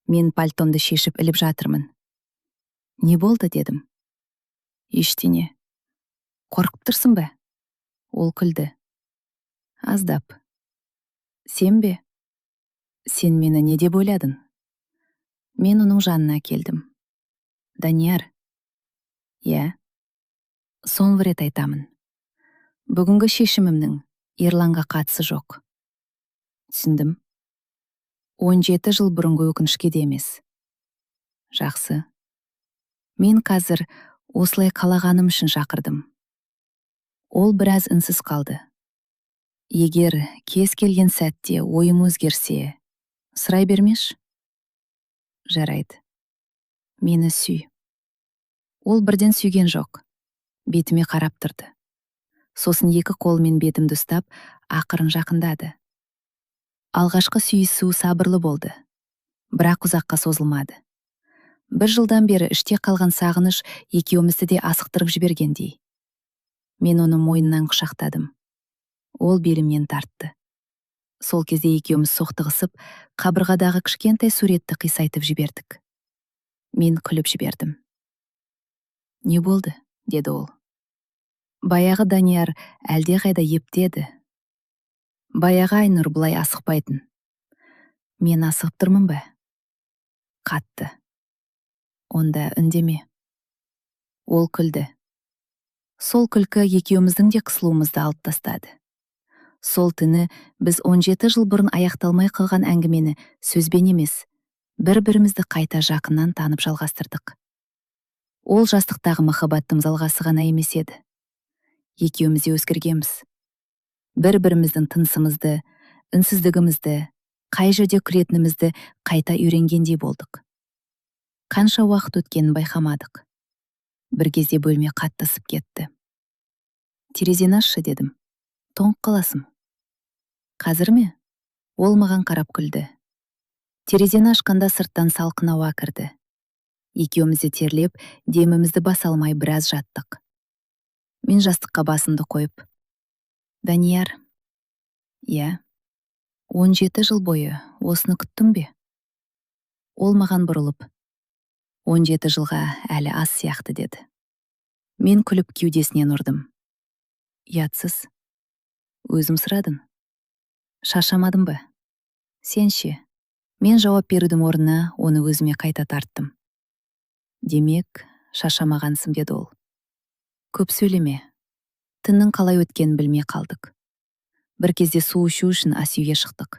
Мен пальтомды шешіп іліп жатырмын. «Не болды?» – дедім. «Ештеңе». «Қорқып тұрсың ба?» Ол күлді. «Аздап». «Сен бе? Сен мені не деп ойладың?» Мен оның жанына келдім. «Данияр». «Иә». «Соңғы рет айтамын. Бүгінгі шешімімнің Ерланға қатысы жоқ». «Түсіндім». 17 жыл бұрынғы өкінішке де емес». «Жақсы. Мен қазір осылай қалағаным үшін шақырдым». Ол біраз үнсіз қалды. «Егер кез келген сәтте ойың өзгерсе, сұрай бермеші». «Жарайды. Мені сүй». Ол бірден сүйген жоқ. Бетіме қарап тұрды. Сосын екі қолымен бетімді ұстап, ақырын жақындады. Алғашқы сүйісу сабырлы болды, бірақ ұзаққа созылмады. Бір жылдан бері іште қалған сағыныш екеумізді де асықтырып жібергендей. Мен оны мойнынан құшақтадым. Ол белімнен тартты. Сол кезде екеуміз соқтығысып, қабырғадағы кішкентай суретті қисайтып жібердік. Мен күліп жібердім. «Не болды?» – деді ол. Баяғы Данияр әлдеқайда епті еді. Баяғы Айнұр бұлай асықпайтын. «Мен асығып тұрмын ба?» «Қатты». «Онда үндеме». Ол күлді. Сол күлкі екеуміздің де қысылуымызды алып тастады. Сол түні біз 17 жыл бұрын аяқталмай қалған әңгімені сөзбен емес, бір бірімізді қайта жақыннан танып жалғастырдық. Ол жастықтағы махаббаттың жалғасы ғана емес еді. Екеуміз де өзгергенбіз. Бір біріміздің тынысымызды, үнсіздігімізді, қай жерде күлетінімізді қайта үйренгендей болдық. Қанша уақыт өткенін байқамадық. Бір кезде бөлме қатты ысып кетті. «Терезені ашшы», – дедім. «Тоңып қаласың». «Қазір ме?» Ол маған қарап күлді. Терезені ашқанда сырттан салқын ауа кірді. Екеуміз де терлеп, демімізді баса алмай біраз жаттық. Мен жастыққа басымды қойып: «Данияр». «Иә». 17 жыл бойы осыны күттің бе?» Ол маған бұрылып: «17 жылға әлі аз сияқты», – деді. Мен күліп кеудесінен ұрдым. «Ұятсыз». «Өзім сұрадым». «Шаршамадың ба?» «Сен ше?» Мен жауап берудің орнына оны өзіме қайта тарттым. «Демек, шаршамағансың», – деді ол. «Көп сөйлеме». Түннің қалай өткенін білмей қалдық. Бір кезде су ішу үшін асүйге шықтық.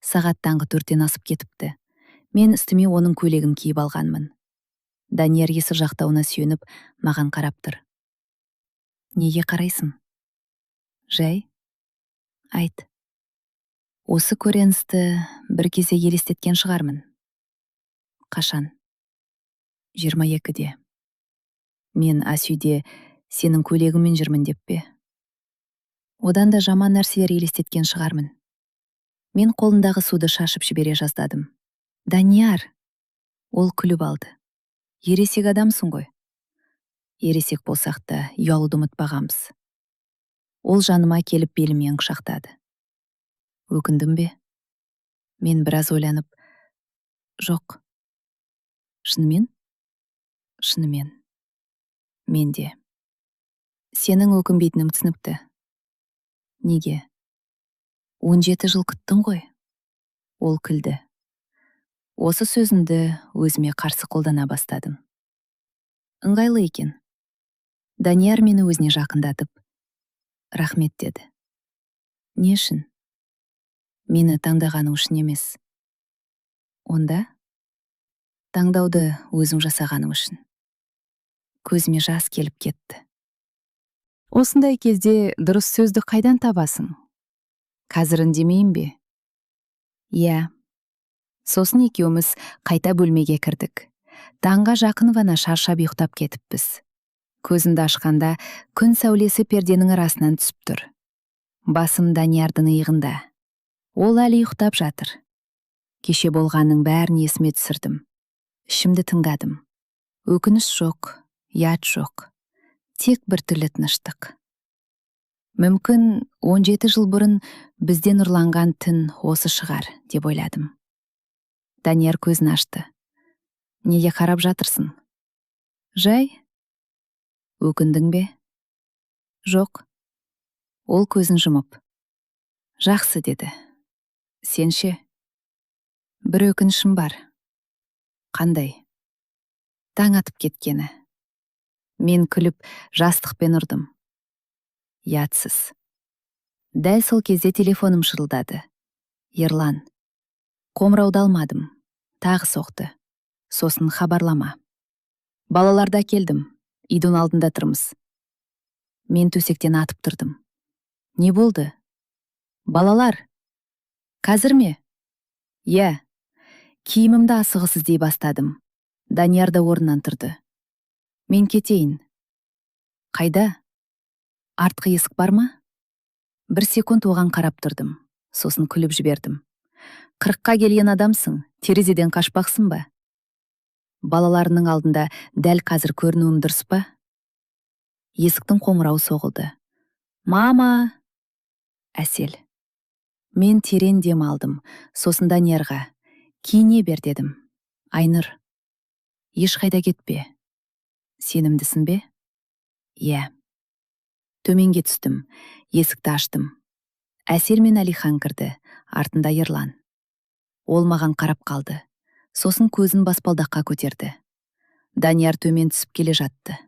Сағат таңғы 4-тен асып кетіпті. Мен үстіме оның көйлегін киіп алғанмын. Данияр есік жақтауына сүйеніп, маған қарап тұр. Неге қарайсың? Жай? Айт. Осы көріністі бір кезде елестеткен шығармын. Қашан? 22-де. Мен асүйде сенің көйлегіңмен жүрмін деп пе? Одан да жаман нәрселер елестеткен шығармын. Мен қолындағы суды шашып жібере жаздадым. Данияр! Ол күліп алды. Ересек адамсың ғой. Ересек болсақ та, ұялуды ұмытпағанбыз. Ол жаныма келіп, белімнен құшақтады. Өкіндің бе? Мен біраз ойланып, жоқ. Шынымен? Шынымен. Мен де. Сенің өкінбейтінің түсінікті. Неге? 17 жыл күттің ғой. Ол күлді. Осы сөзімді өзіме қарсы қолдана бастадым. Ыңғайлы екен. Данияр мені өзіне жақындатып, рахмет деді. Не үшін? Мені таңдағаның үшін емес. Онда? Таңдауды өзің жасағаның үшін. Көзіме жас келіп кетті. Осындай кезде дұрыс сөзді қайдан табасың? Қазір үндемейін бе? Иә. Сосын екеуміз қайта бөлмеге кірдік. Таңға жақын ғана шаршап ұйықтап кетіппіз. Көзімді ашқанда, күн сәулесі перденің арасынан түсіп тұр. Басым Даниярдың иығында. Ол әлі ұйықтап жатыр. Кеше болғанның бәрін есіме түсірдім. Ішімді тыңдадым. Өкініш жоқ, ұят жоқ. Тек бір түрлі тыныштық. Мүмкін, 17 жыл бұрын бізден ұрланған түн осы шығар, деп ойладым. Данияр көзін ашты. Неге қарап жатырсың? Жай? Өкіндің бе? Жоқ. Ол көзін жұмып. Жақсы, деді. Сен ше? Бір өкінішім бар. Қандай? Таң атып кеткені. Мен күліп, жастықпен ұрдым. Ұятсыз. Дәл сол кезде телефоным шырылдады. Ерлан. Қоңырауды алмадым. Тағы соқты. Сосын хабарлама. Балаларды әкелдім. Үйдің алдында тұрмыз. Мен төсектен атып тұрдым. Не болды? Балалар. Қазір ме? Иә. Киімімді асығыс іздей бастадым. Данияр да орнынан тұрды. Мен кетейін. Қайда? Артқы есік бар ма? Бір секунд оған қарап тұрдым. Сосын күліп жібердім. 40-қа келген адамсың, терезеден қашпақсың ба? Балаларының алдында дәл қазір көрінуім дұрыс па? Есіктің қоңырауы соғылды. Мама! Әсел. Мен терең дем алдым. Сосын Даниярға: «Киіне бер», – дедім. Айнұр. Ешқайда кетпе. Сенімдісің бе? Иә. Төменге түстім, есікті аштым. Әсел мен Әлихан кірді, артында Ерлан. Ол маған қарап қалды. Сосын көзін баспалдаққа көтерді. Данияр төмен түсіп келе жатты.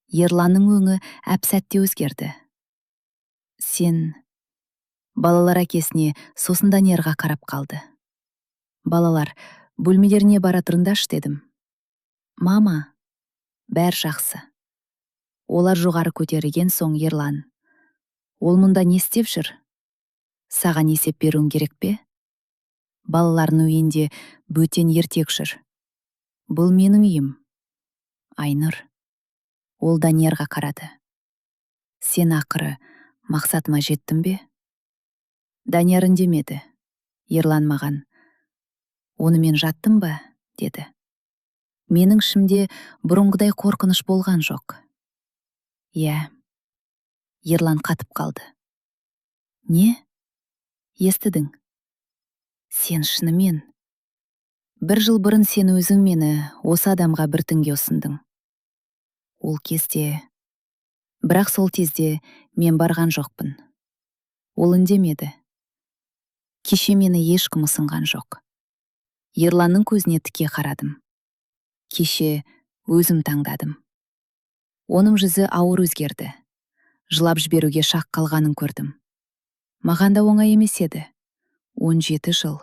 Ерланның өңі әп-сәтте өзгерді. Сен. Балалар әкесіне, сосын Даниярға қарап қалды. Балалар, бөлмелеріне бара тұрыңдаршы, дедім. Мама, бәрі жақсы. Олар жоғары көтерілген соң Ерлан: «Ол мұнда не істеп жүр?» Саған есеп беруім керек пе? Балалардың үйінде бөтен ертек жүр. Бұл менің үйім. Айнұр. Ол Даниярға қарады. Сен ақыры мақсатыма жеттің бе? Данияр үндемеді. Ерлан маған: «Онымен жаттың ба?» – деді. Менің ішімде бұрынғыдай қорқыныш болған жоқ. Иә. Ерлан қатып қалды. Не? Естідің? Сен шынымен? Бір жыл бұрын сен өзің мені осы адамға бір түнге ұсындың. Ол кезде. Бірақ сол кезде мен барған жоқпын. Ол үндемеді. Кеше мені ешкім ұсынған жоқ. Ерланның көзіне тіке қарадым. Кеше өзім таңдадым. Оның жүзі ауыр өзгерді. Жылап жіберуге шақ қалғанын көрдім. Маған да оңай емес еді. 17 жыл.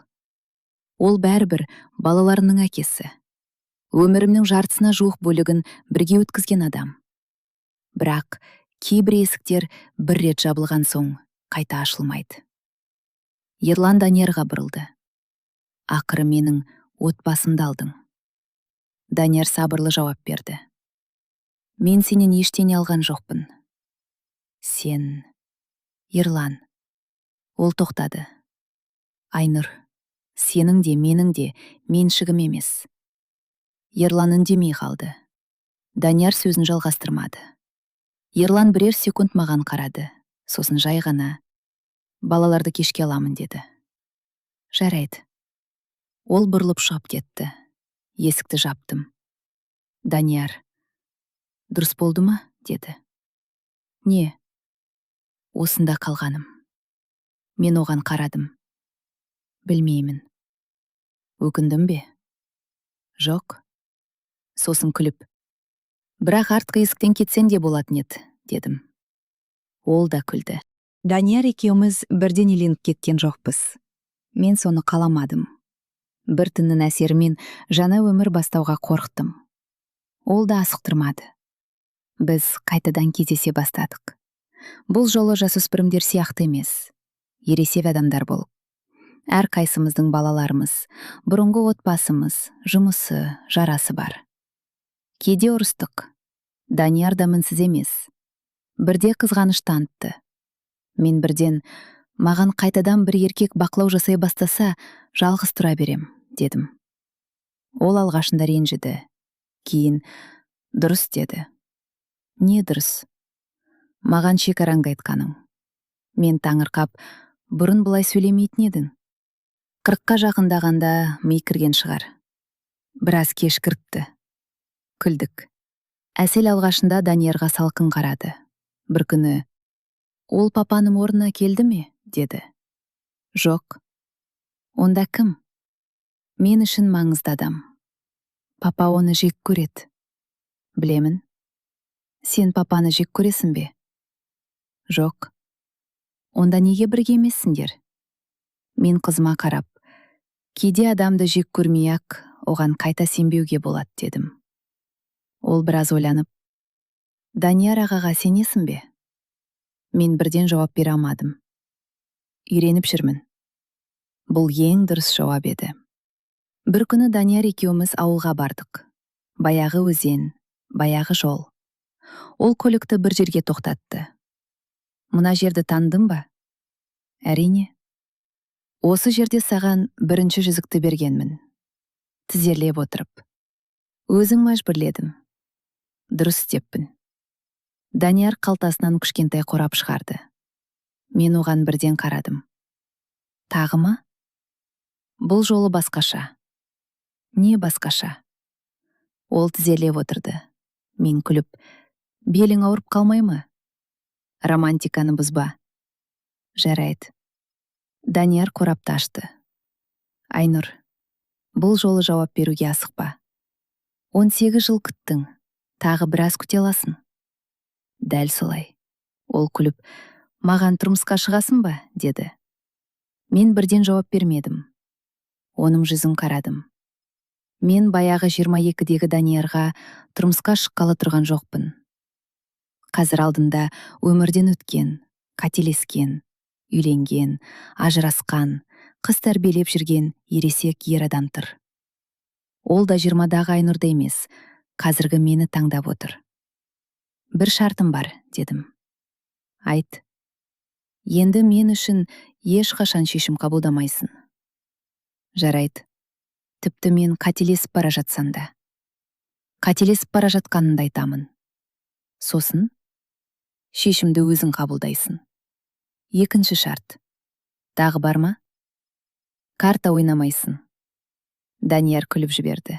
Ол бәрібір балаларының әкесі. Өмірімнің жартысына жуық бөлігін бірге өткізген адам. Бірақ кейбір есіктер бір рет жабылған соң қайта ашылмайды. Ерлан Даниярға бұрылды. «Ақыры менің отбасымды алдың». Данияр сабырлы жауап берді. «Мен сенен ештеңе алған жоқпын». «Сен, Ерлан». Ол тоқтады. «Айнұр, сенің де, менің де меншігім емес». Ерлан үндемей қалды. Данияр сөзін жалғастырмады. Ерлан бірер секунд маған қарады. Сосын жай ғана: «Балаларды кешке аламын», – деді. «Жарайды». Ол бұрылып шығып кетті. Есікті жаптым. Данияр: «Дұрыс болды ма?» – деді. «Не?» «Осында қалғаным». Мен оған қарадым. «Білмеймін». «Өкіндің бе?» «Жоқ». Сосын күліп: «Бірақ артқы есіктен кетсең де болатын еді», – дедім. Ол да күлді. Данияр екеуміз бірден үйленіп кеткен жоқпыз. Мен соны қаламадым. Бір түннің әсерімен жаңа өмір бастауға қорықтым. Ол да асықтырмады. Біз қайтадан кездесе бастадық. Бұл жолы жасөспірімдер сияқты емес, ересек адамдар болып. Әрқайсымыздың балаларымыз, бұрынғы отбасымыз, жұмысы, жарасы бар. Кейде ұрыстық. Данияр да мінсіз емес. Бірде қызғаныш танытты. Мен бірден: «Маған қайтадан бір еркек бақылау жасай бастаса, жалғыз тұра берем», – дедім. Ол алғашында ренжіді. Кейін: «Дұрыс», – деді. «Не дұрыс?» «Маған шекараңды айтқаның». Мен таңырқап: «Бұрын бұлай сөйлемейтін едің». «40-қа жақындағанда ми кірген шығар. Біраз кеш кіріпті». Күлдік. Әсел алғашында Даниярға салқын қарады. Бір күні: «Ол папаның орнына келді ме?» – деді. «Жоқ». «Онда кім?» «Мен үшін маңызды адам. Папа оны жек көреді». «Білемін». «Сен папаны жек көресің бе?» «Жоқ». «Онда неге бірге емессіңдер?» Мен қызыма қарап: «Кейде адамды жек көрмей ақ оған қайта сенбеуге болады», – дедім. Ол біраз ойланып: «Данияр ағаға сенесің бе?» Мен бірден жауап бере алмадым. «Үйреніп жүрмін». Бұл ең дұрыс жауап еді. Бір күні Данияр екеуміз ауылға бардық. Баяғы өзен, баяғы жол. Ол көлікті бір жерге тоқтатты. «Мына жерді таныдың ба?» «Әрине». «Осы жерде саған бірінші жүзікті бергенмін. Тізерлеп отырып. Өзің мәжбүрледің. Дұрыс істеппін». Данияр қалтасынан кішкентай қорап шығарды. Мен оған бірден қарадым. «Тағы ма?» «Бұл жолы басқаша». «Не басқаша?» Ол тізерлеп отырды. Мен күліп: «Белің ауырып қалмай ма? Романтиканы бұзба». «Жарайды». Данияр қорапты ашты. «Айнұр, бұл жолы жауап беруге асықпа. 18 жыл күттің, тағы біраз күте аласың». «Дәл солай». Ол күліп: «Маған тұрмысқа шығасың ба?» – деді. Мен бірден жауап бермедім. Оның жүзін қарадым. Мен баяғы 22-дегі Даниярға тұрмысқа шыққалы тұрған жоқпын. Қазір алдында өмірден өткен, қателескен, үйленген, ажырасқан, қыз тәрбиелеп жүрген ересек ер адам тұр. Ол да 20-дағы Айнұрды емес, қазіргі мені таңдап отыр. «Бір шартым бар», – дедім. «Айт». «Енді мен үшін ешқашан шешім қабылдамайсың». «Жарайды. Тіпті мен қателесіп бара жатсам да». «Қателесіп бара жатқаныңды айтамын. Сосын шешімді өзің қабылдайсың. Екінші шарт. Тағы бар ма?» «Карта ойнамайсың». Данияр күліп жіберді.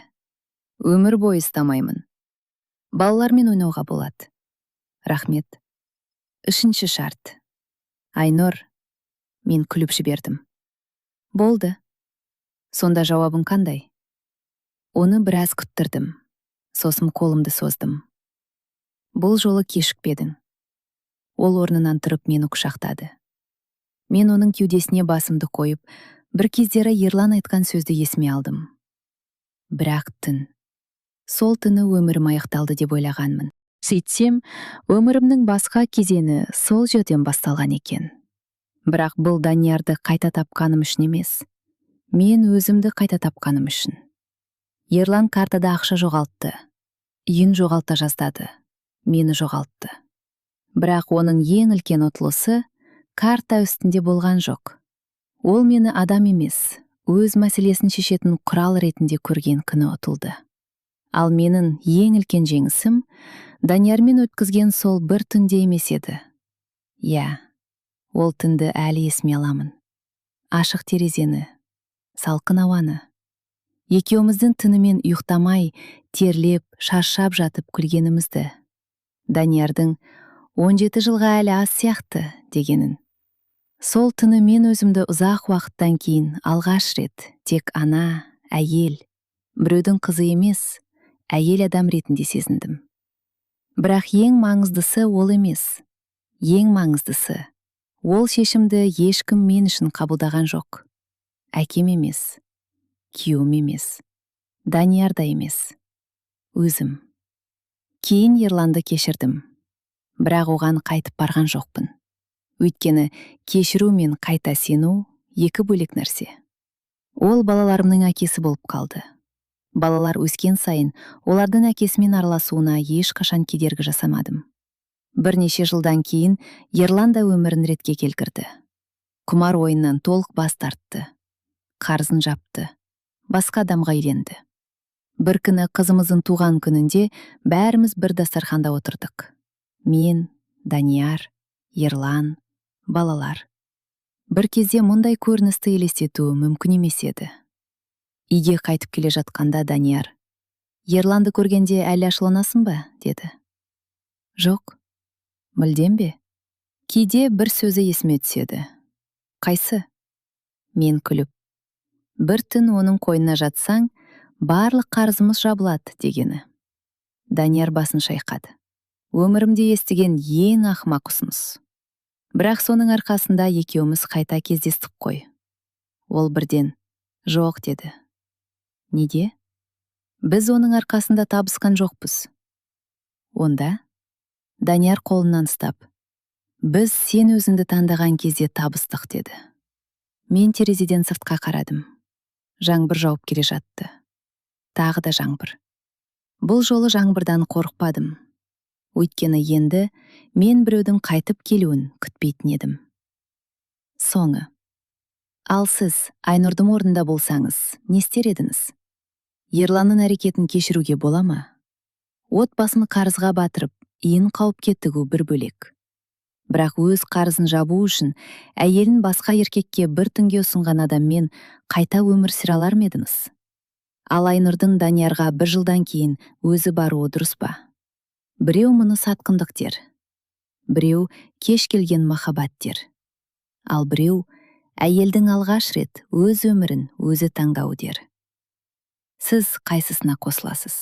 «Өмір бойы ұстамаймын. Балалармен ойнауға болады». «Рахмет. Үшінші шарт». «Айнұр». Мен күліп жібердім. «Болды. Сонда жауабың қандай?» Оны біраз күттірдім. Сосын қолымды создым. «Бұл жолы кешікпедің». Ол орнынан тұрып, мені құшақтады. Мен оның кеудесіне басымды қойып, бір кездері Ерлан айтқан сөзді есіме алдым: «Бірақ түн». Сол түні өмірім аяқталды деп ойлағанмын. Сөйтсем, өмірімнің басқа кезеңі сол жерден басталған екен. Бірақ бұл Даниярды қайта тапқаным үшін емес, мен өзімді қайта тапқаным үшін. Ерлан картада ақша жоғалтты, үйін жоғалта жаздады, мені жоғалтты. Бірақ оның ең үлкен ұтылысы карта үстінде болған жоқ. Ол мені адам емес, өз мәселесін шешетін құрал ретінде көрген күні ұтылды. Ал менің ең үлкен жеңісім Даниярмен өткізген сол бір түнде емес еді. Иә, ол түнді әлі есіме аламын: ашық терезені, салқын ауаны, екеуміздің түнімен ұйықтамай, терлеп, шаршап жатып күлгенімізді, Даниярдың «17 жылға әлі аз сияқты» дегенін. Сол түні мен өзімді ұзақ уақыттан кейін алғаш рет тек ана, әйел, біреудің қызы емес, әйел адам ретінде сезіндім. Бірақ ең маңыздысы ол емес. Ең маңыздысы, ол шешімді ешкім мен үшін қабылдаған жоқ. Әкем емес, күйеуім емес, Данияр да емес, өзім. Кейін Ерланды кешірдім, бірақ оған қайтып барған жоқпын. Өйткені кешіру мен қайта сену екі бөлек нәрсе. Ол балаларымның әкесі болып қалды. Балалар өскен сайын олардың әкесімен араласуына ешқашан кедергі жасамадым. Бірнеше жылдан кейін Ерлан да өмірін ретке келтірді. Құмар ойыннан толық бас тартты, қарызын жапты, басқа адамға үйленді. Бір күні, қызымыздың туған күнінде, бәріміз бір дастарханда отырдық: мен, Данияр, Ерлан, балалар. Бір кезде мұндай көріністі елестету мүмкін емес еді. Үйге қайтып келе жатқанда Данияр: «Ерланды көргенде әлі ашуланасың ба?» – деді. «Жоқ». «Мүлдем бе?» «Кейде бір сөзі есіме түседі». «Қайсы?» Мен күліп: «Бір түн оның қойнына жатсаң, барлық қарызымыз жабылады» дегені. Данияр басын шайқады. «Өмірімде естіген ең ақымақ ұсыныс. Бірақ соның арқасында екеуміз қайта кездестік қой». Ол бірден «Жоқ» деді. «Неге? Біз оның арқасында табысқан жоқпыз». Онда Данияр қолынан ұстап: «Біз сен өзіңді таңдаған кезде табыстық», – деді. Мен терезеден сыртқа қарадым. Жаңбыр жауып келе жатты. Тағы да жаңбыр. Бұл жолы жаңбырдан қорықпадым, өйткені енді мен біреудің қайтып келуін күтпейтін едім. Соңы. Ал сіз Айнұрдың орнында болсаңыз, не істер едіңіз? Ерланның әрекетін кешіруге бола ма? Отбасын қарызға батырып, үйін қауіпке тігу бір бөлек, бірақ өз қарызын жабу үшін әйелін басқа еркекке бір түнге ұсынған адаммен қайта өмір сүре алар ма едіңіз? Ал Айнұрдың Даниярға бір жылдан кейін өзі баруы дұрыс па? Біреу мұны сатқындық дер, біреу кеш келген махаббат дер, ал біреу әйелдің алғаш рет өз өмірін өзі таңдауы дер. Сіз қайсысына қосыласыз?